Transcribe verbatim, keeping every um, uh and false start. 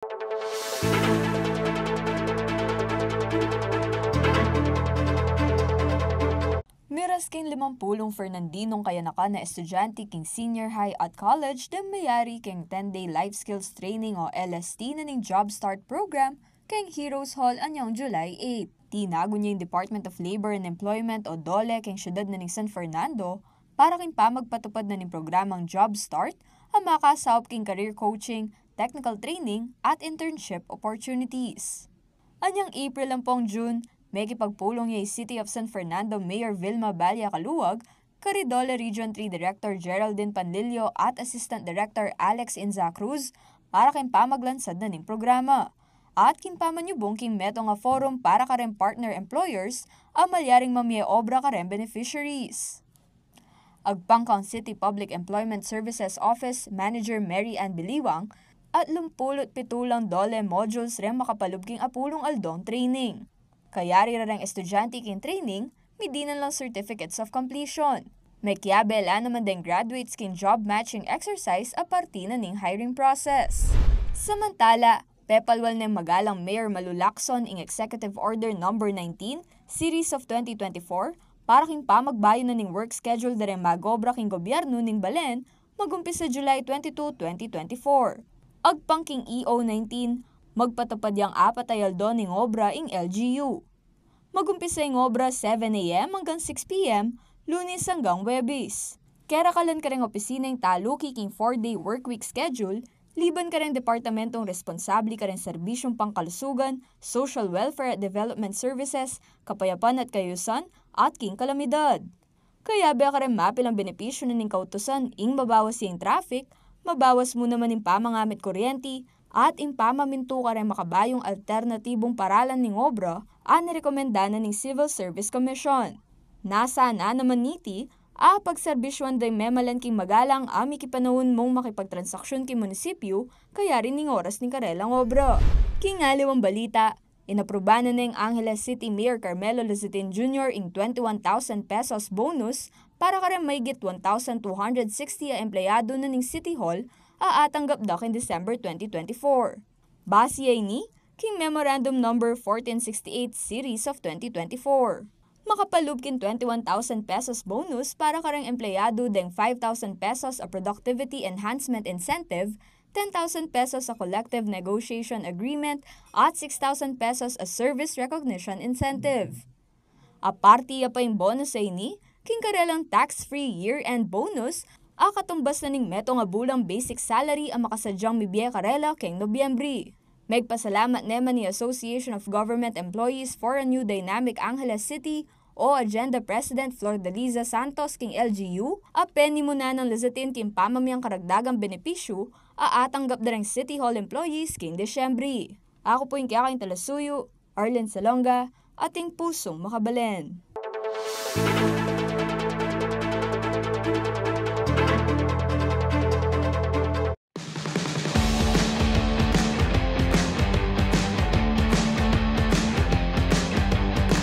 Miras king limampulung Fernandinong kayanakan a estudyante king senior high at college deng meyari king ten-day life skills training o L S T na ning Job Start Program king Heroes Hall anyang July eight. Tinagun ya ing Department of Labor and Employment o DOLE king syudad na ning San Fernando para king pamagpatupad na ning programang Job Start a makasaup king career coaching, technical training, at internship opportunities. Anyang April ampong June, mekipagpulung ya i City of San Fernando Mayor Vilma Balla Caluag kari DOLE Region three Director Geraldine Panlilio at Assistant Director Alex Inza Cruz para king pamaglansad na ning programa at king pamanyubung king metung a forum para kareng partner employers a malyaring mamie obra kareng beneficiaries. Agpang kang City Public Employment Services Office Manager Mary Ann Biliwang, atlumpulu't pitu lang DOLE modules reng makapalub king apulung aldong training. Kayari reng estudyante king training, midinan lang certificates of completion. Mekiabe la naman deng graduates king job matching exercise a parti na ning hiring process. Samantala, pepalwal neng magalang Mayor Malu Lacson ing Executive Order Number nineteen, Series of twenty twenty-four, para king pamagbayu na ning work schedule da reng mag-obra king gobyernu ning balen, magumpisa July twenty-two, twenty twenty-four. Agpang king E O nineteen, magpatupad yang apat a aldo ning obra ing L G U. Magumpisa ing obra seven A M anggang six P M, Lunes anggang Huwebes. Kerakalan kareng opisina ing taluki king four-day workweek schedule, liban kareng departamentong responsable kareng serbisyung pangkalusugan, social welfare at development services, kapayapan at kayusan, at king kalamidad. Kayabe kareng mapilang benepisyu na ning kautusan ing mabawas ya ing traffic, mabawas mu naman ing pamangamit kuryenti, at ing pamamintu kareng makabayung alternatibung paralan ning obra a nirekomenda na ning Civil Service Commission. Nasa na naman niti, a pagserbisyuan deng memalen king magalang a mikipanaun mung makipagtransaksyon king munisipyu, kayari ning oras ning karelang obra. King aliwang balita, inapruba na neng Angeles City Mayor Carmelo Lozetin Junior ing twenty-one thousand pesos bonus para kareng mayigit one thousand two hundred sixty a empleyado na ning City Hall a atanggap da king December twenty twenty-four. Base ya ini king Memorandum Number fourteen sixty-eight Series of twenty twenty-four. Makapalub king twenty-one thousand pesos bonus para kareng empleyado deng five thousand pesos a productivity enhancement incentive, ten thousand pesos a collective negotiation agreement, at six thousand pesos a service recognition incentive. Aparte ya pa ing bonus a ini, king karelang tax-free year-end bonus, a katumbas na ning metung a bulang basic salary a makasadyang mibie karela keng Nobyembre. Megpasalamat ne man i Association of Government Employees for a New Dynamic Angeles City o AGENDA President Flordeliza Santos king L G U, a penimunan nang Lozetin king pamamyang karagdagang benepisyu a atanggap da reng City Hall employees king Disyembre. Aku pu ing kekayung talasuyu, Arlen Salonga, ating pusung makabalen.